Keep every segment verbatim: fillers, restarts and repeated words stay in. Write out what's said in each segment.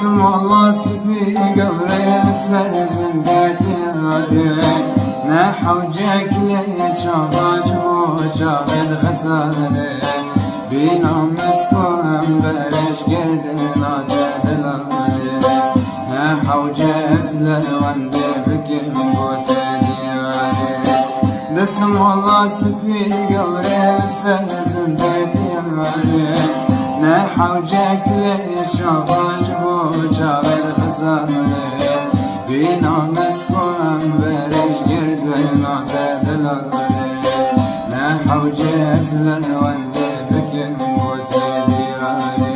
Wala spî gewre li ser zindê diyarê, ne hewcek lê çaxac bo çaxê dixizanê. Bîna misko em berêj girdina te dilarê, ne hewce ez li wendê bikim bo te diyarê. Destê wala spî gewre li ser zindê diyarê, ne hewcek lê çaxac bo çaxê dixizanê. Bîna misko em berêj girdina te dilarê, ne hewce ez li wendê bikim bo te diyarê.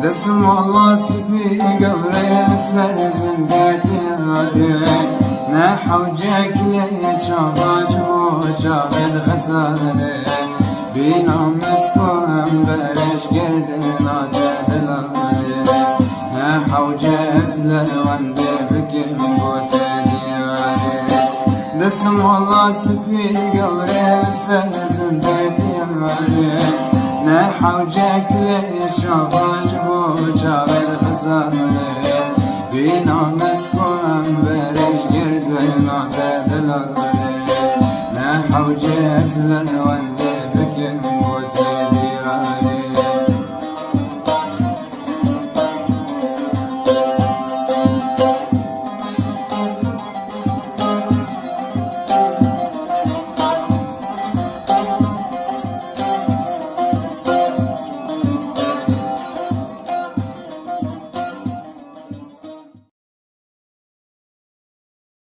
Destê wala spî gewre li ser zindê diyarê, ne hewcek lê çaxac bo çaxê dixizanê. Bîna misko em berêj girdina te dilarê, ne hewce ez li wendê bikim bo te diyarê. Destê wala spî gewre li ser zindê diyarê, ne hewcek lê çaxac bo çaxê dixizanê.